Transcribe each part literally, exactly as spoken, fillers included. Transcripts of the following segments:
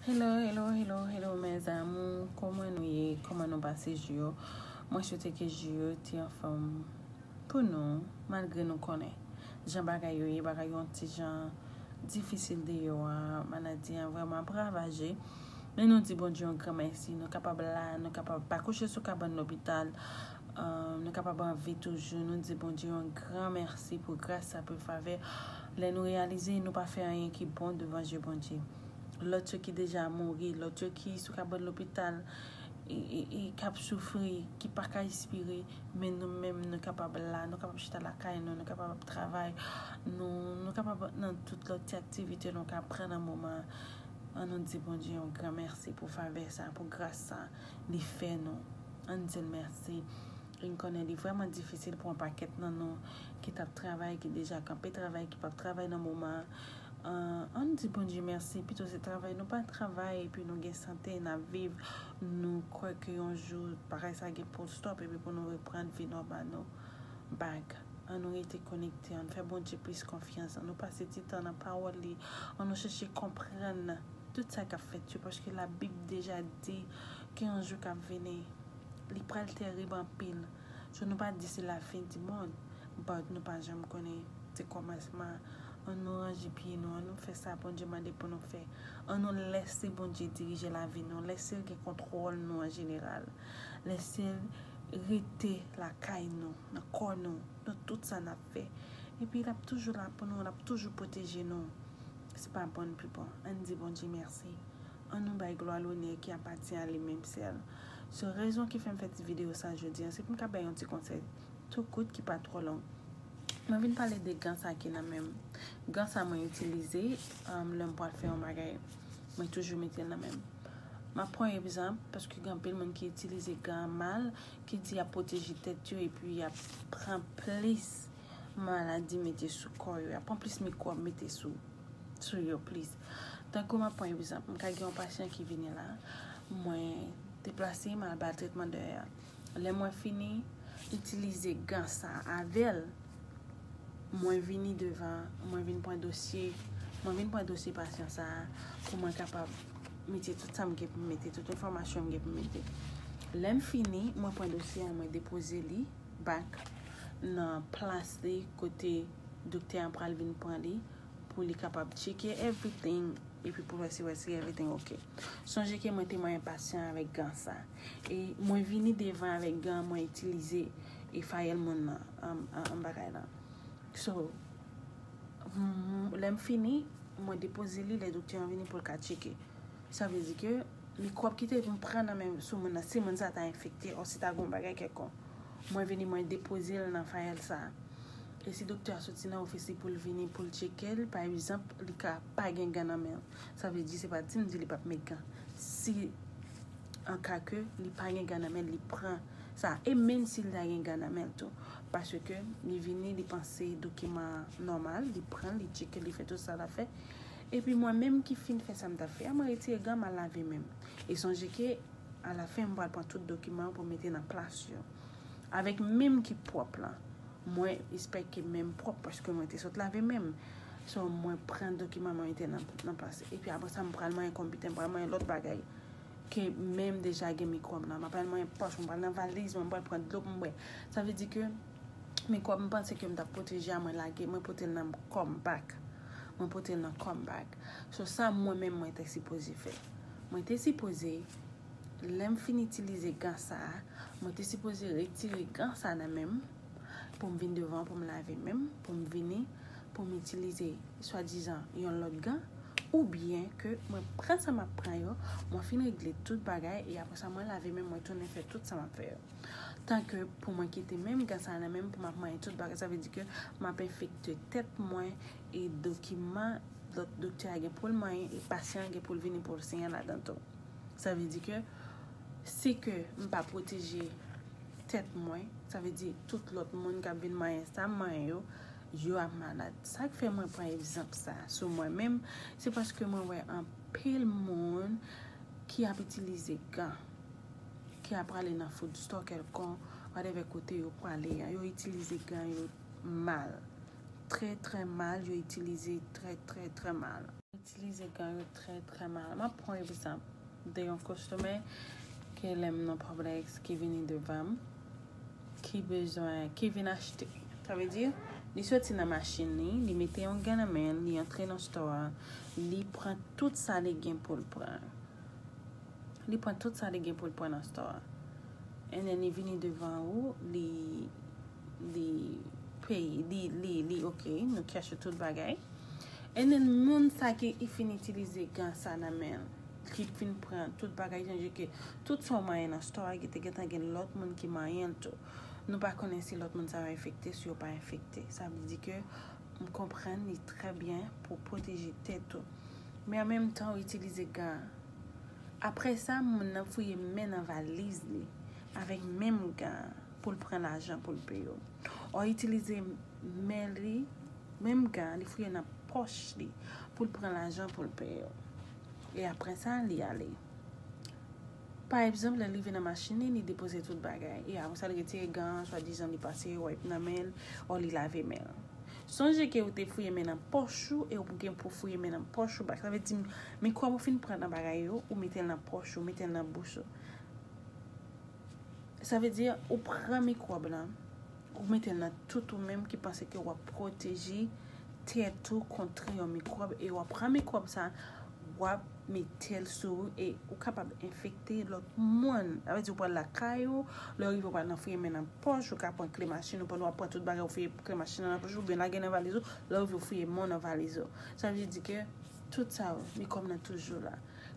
Hello, hello, hello, hello, mes amours. Kòman nou ye? Kòman nou pase jou yo? Mwen swete ke jou yo te anfòm pou nou, malgre nou konnen jan bagay yo ye, bagay yo yon ti jan difisil deyò a, maladi an vrèman ap ravaje. Men nou di Bondye yon gran mèsi, nou kapab la, nou kapab pa kouche sou kabann lopital, um, nou kapab anvi toujou. Nou di Bondye yon gran mèsi pou gras sa, pou favè. Lè nou reyalize nou pa fè anyen ki bon devan je Bondye. Lòt yo ki deja mouri, lòt yo ki sou kabann lopital, e, e, e k ap soufri, ki pa ka espire, men nou menm nou kapab la, nou kapab chita lakay nou, nou kapab ap travay, nou, nou kapab nan tout lòt ti aktivite nou ka pran nan moman an. An nou di Bondye yon gran mèsi pou favè sa, pou gras sa li fè nou. An n di l mèsi. E n konnen li vrèman difisil pou yon pakèt nan nou ki t ap travay, ki deja kanpe travay, ki p ap travay nan moman an. An n di Bondye mèsi, pito se travay nou pa travay epi nou gen sante, n ap viv, nou kwè ke yon jou bagay sa gen pou l stop epi pou nou reprann vi nòmal nou back. An nou rete konekte, an n fè Bondye plis konfyans, an nou pase ti tan nan pawòl li, an nou chèche konprann tout sa k ap fèt yo, paske Labib deja di gen yon jou k ap vini, li pral terib anpil. So nou pa di se la fin di mond, but nou pa janm konnen se kòmansman. An nou ranje pye nou, an nou fè sa Bondye mande pou nou fè. An nou lèse Bondye dirije lavi nou, lèse l gen kontwòl nou an jeneral. Lèse l rete lakay nou, nan kò nou, nan tout sa n ap fè. Epi l ap toujou la pou nou, l ap toujou pwoteje nou. Se pa bon pi bon. An n di Bondye mèsi. An nou bay glwa lonè ki apatyen a li menm sèl. Se rezon ki fè m fè ti videyo sa jodi an, se pou m ka bay yon ti konsèy tou kout ki pa twò long. Mwen vin pale de gan sa ki nan men m. Gan sa mwen itilize, um, lè m pral fè yon bagay. Mwen toujou mete l nan men m. M ap pran egzanp, paske gen anpil moun ki itilize gan an mal, ki di y ap pwoteje tèt yo, epi y ap pran plis maladi mete sou kò yo, y ap pran plis mikwòb mete sou, sou yo plis. Tankou m ap pran egzanp, m ka gen yon pasyan ki vini la, mwen deplase, m al ba l tretman dèyè a. Lè mwen fini itilize gan sa avè l, mwen vini devan, mwen vin pran dosye, mwen vin pran dosye pasyan sa a pou mwen kapab mete tout sa m gen pou m mete, tout enfòmasyon m gen pou m mete. Lè m fini, mwen pran dosye a, mwen depoze li back nan plas li kote doktè a pral vin pran li pou li kapab tcheke everything epi pou wè si, wè si everything ok. Sonje ke mwen te manyen pasyan avèk gan sa. E mwen vini devan avèk gan mwen itilize e fayèl moun nan, an, an, an bagay lan. So, mm, lè m fini, mwen depoze li, lè doktè an vini pou l ka tcheke. Sa vle di ke mikwòb ki te pou m pran nan men sou moun nan, si moun sa ta enfekte, o si ta gen yon bagay kèlkonk, mwen vini, mwen depoze l nan fayèl sa. E si doktè a soti nan ofis li pou l vini, pou l tcheke l, pa egzanp, li ka pa gen gan nan men l. Sa vle di, se pa di m di li p ap met gan. Si an ka ke li pa gen gan nan men l, li pran sa. E menm si l ta gen gan nan men l tou. Paske li vini, li panse dokiman an nòmal, li pran, li tcheke, li fè tout sa l ap fè. Epi mwen menm ki fin fè sa m t ap fè a, mwen retire gan m, m al lave men m. E sonje ke alafen, m pral pran tout dokiman an pou m mete nan plas yo. Avèk men m ki pwòp lan. Mwen espè ke men m pwòp paske mwen te sot lave men m. So, mwen pran dokiman mwen mete nan, nan plas. Epi apre sa, m pral manyen konbiten, m pral manyen lòt bagay. Ke men m deja gen mikwòb lan. M pral manyen pòch, m pral nan valiz mwen, m pral pran dlo pou m bwè. Sa vle di ke mikwòb m panse ke m t ap pwoteje a, mwen lage, mwen pote l nan kò m back. Mwen pote l nan kò m back. So, sa mwen menm mwen te sipoze fè. Mwen te sipoze Lè m fin itilize gan sa a, mwen te sipoze retire gan sa nan men m pou m vin devan, pou m lave men m, pou m vini, pou m itilize swadizan yon lòt gan, oubyen ke mwen pran sa m ap pran yo, mwen fin regle tout bagay, e apre sa mwen lave men m, mwen tounen fè tout sa m ap fè yo. Tanke pou mwen kite menm gan sa a nan men m, pou m ap manyen tout bagay, sa vle di ke m ap enfekte tèt mwen, e dokiman lòt doktè a gen pou l manyen, e pasyan an gen pou l vini pou l siyen ladan tou. Sa vle di ke si ke m pa pwoteje tèt mwen, sa vle di tout lòt moun k ap vin manyen sa m manyen yo, yo ap malad. Sa k fè mwen pran egzanp sa a sou mwen menm, se paske mwen wè anpil moun ki ap itilize gan, ki ap prale nan food store kèlkonk, whatever kote yo prale a, yo itilize gan yo mal. Trè, trè mal, yo itilize trè, trè, trè mal. Itilize gan yo trè, trè mal. M ap pran egzanp de yon kostomè ke lè m nan Publix ki vini devan m, ki bezwen, ki vin achte. Sa vle di, li soti nan machin li, li mete yon gan nan men l, li antre nan store a, li pran tout sa li gen pou l pran. Li pran tout sa li gen pou l pran nan store a. And then li vini devan ou, li, li peye, li, li, li, ok, nou cash out tout bagay. And then moun sa ki fin itilize gan sa nan men l, ki fin pran tout bagay, sonje ke tout sa w manyen nan store a, ki te gentan gen lòt moun ki manyen l tou. Nou pa konnen si lòt moun sa yo enfekte, si yo pa enfekte. Sa vle di ke m konprann li trè byen pou pwoteje tèt ou. Men an menm tan, ou itilize gan an. Apre sa, moun nan fouye men nan valiz li avèk menm gan an pou l pran lajan pou l peye w. Ou itilize men li, menm gan an, li fouye nan pòch li pou l pran lajan pou l peye w. E apre sa, li ale. Pa egzanp, lè l rive nan machin li, li depoze tout bagay. E apre sa, li retire gan an, swadizan li pase wipe nan men l, o li lave men l. Sonje ke ou te fouye men nan pòch ou e ou gen pou fouye men nan pòch ou bak. Sa vle di, mikwòb ou fin pran nan bagay yo, ou mete l nan pòch ou, mete l nan bouch ou. Sa vle di, ou pran mikwòb lan, ou mete l nan tout ou menm ki panse ke w ap pwoteje tèt ou kont yon mikwòb e w ap pran mikwòb sa, w ap mete l sou ou e ou kapab enfekte lòt moun. Sa vle di, ou pral lakay ou, lè w rive ou pral nan fouye men nan pòch, ou ka pran kle machin ou, pandan w ap pran tout bagay ou fouye kle machin nan nan pòch ou, oubyen lage nan valiz ou, lè w rive ou fouye men w nan valiz ou. Sa vle di ke tout sa yo, mikwòb nan toujou la.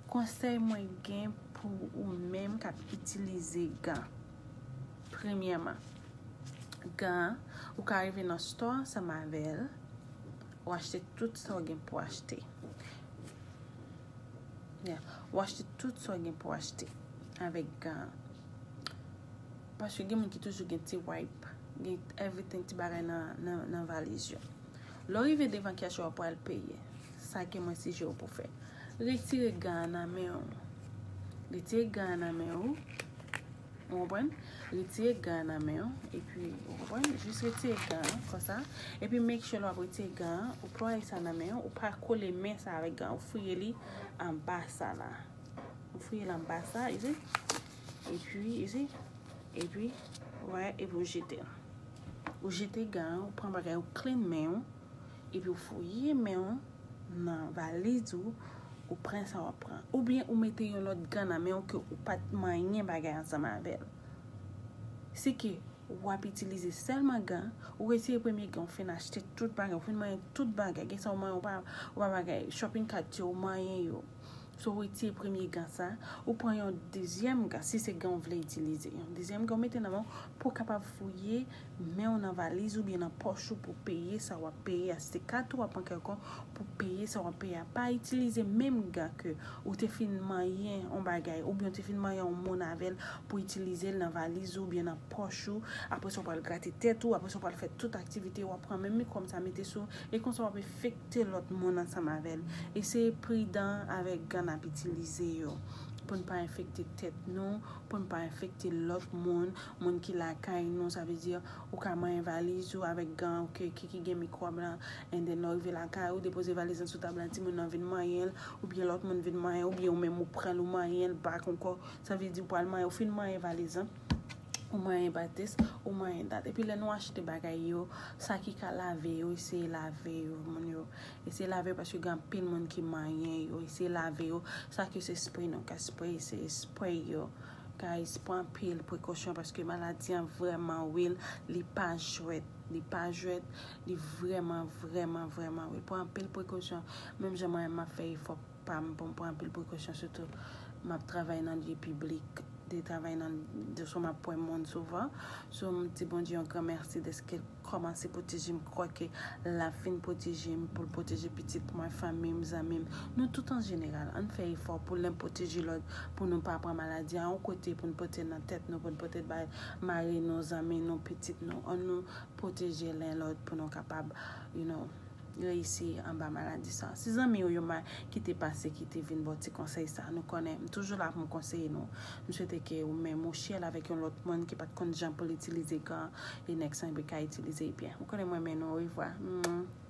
Konsèy mwen gen pou ou menm k ap itilize gan. Premyèman, gan an, ou ka rive nan store ansanm avè l, ou achte tout sa w gen pou achte. Yeah. Ou achte tout sa w gen pou achte avèk gan an. Paske gen moun ki toujou gen ti wipe, gen everything, ti bagay nan, nan, nan valiz yo. Lè w rive devan kèch yo, w ap pral peye. Sa ke mwen sijere w pou fè. Retire gan an nan men w. Retire gan an nan men w. Ou konprann? Retire gan an nan men w. Epi, ou konprann? Jis retire gan an, konsa. Epi, make sure lè w ap retire gan an, ou plwaye sa nan men w. Ou pa kole men sa avèk gan an. Ou fouye li anba sa la. Ou fouye l anba sa, you see? Epi, you see? Epi, wè, epi ou jete l. Ou jete gan an, ou pran bagay, ou clean men w, epi ou fouye men w nan valiz ou, ou pran sa w ap pran. Oubyen ou mete yon lòt gan nan men w ke ou pa t manyen bagay ansanm avè l. Si ke w ap itilize sèlman gan, ou retire premye gan, ou fin achte tout bagay, ou fin manyen tout bagay. Gen sa ou manyen, ou pa, ou pa bagay, shopping cart yo, ou manyen yo. So, ou retire premye gan sa, ou pran yon dezyèm gan, si se gan ou vle itilize. Yon dezyèm gan ou mete nan men w pou w kapab fouye men w nan valiz oubyen nan pòch ou pou peye sa w ap peye a. Si se kat ou w ap pran kèlkonk pou peye sa w ap peye a. Pa itilize menm gan ke ou te fin manyen yon bagay oubyen ou te fin manyen yon moun avè l pou itilize l nan valiz ou oubyen nan pòch ou. Apre sa, w pral grate tèt ou, apre sa, w pral fè tout aktivite, w ap pran menm mikwòb sa mete sou ou, e konsa w ap enfekte lòt moun ansanm avè l. Eseye pridan avèk gan n ap itilize yo pou n pa enfekte tèt nou, pou n pa enfekte lòt moun, moun ki lakay nou. Sa vle di, ou ka manyen valiz ou avèk gan ou ke, ki, ki gen mikwòb lan, and then lè w rive lakay ou, depoze valiz lan sou tab la, timoun nan vin manyen l, oubyen lòt moun vin manyen, oubyen ou menm ou pran l, ou manyen l back ankò. Sa vle di, ou pral manyen, ou fin manyen valiz lan, ou manyen batis, ou manyen dat. Epi lè nou achte bagay yo, sa ki ka lave yo, eseye lave yo, moun yo. Eseye lave yo paske gen anpil moun ki manyen yo. Eseye lave yo. Sa ke se spray nou ka spray, se spray yo. Guys, pran anpil prekosyon paske maladi an vrèman real, li pa jwèt, li pa jwèt, li vrèman, vrèman, vrèman real. Pran anpil prekosyon. Menm jan mwen menm m ap fè efò pa m pou m pran anpil prekosyon, sitou m ap travay nan lye piblik, de travay nan, de sou m ap wè moun souvan. So, m di Bondye yon gran mèsi dèske l kòmanse pwoteje m. M kwè ke l ap fin pwoteje m, pou l pwoteje pitit mwen, fanmi m, zanmi m, nou tout an jeneral. Ann fè efò pou n pwoteje lòt, pou nou pa pran maladi a yon kote, pou n pote l nan tèt nou, pou n pote l bay mari nou, zanmi nou, pitit nou. Ann nou pwoteje len lòt pou nou kapab, you know, reyisi anba maladi sa. Si zanmi w yo ma ki te pase ki te vin ba w ti konsèy sa, nou konnen m toujou la pou m konseye nou. M swete ke ou menm ou share l avèk yon lòt moun ki pa t konn jan pou l itilize gan e nèk sanble ka itilize l byen. Ou konnen m renmen nou, orevwa. Mwah.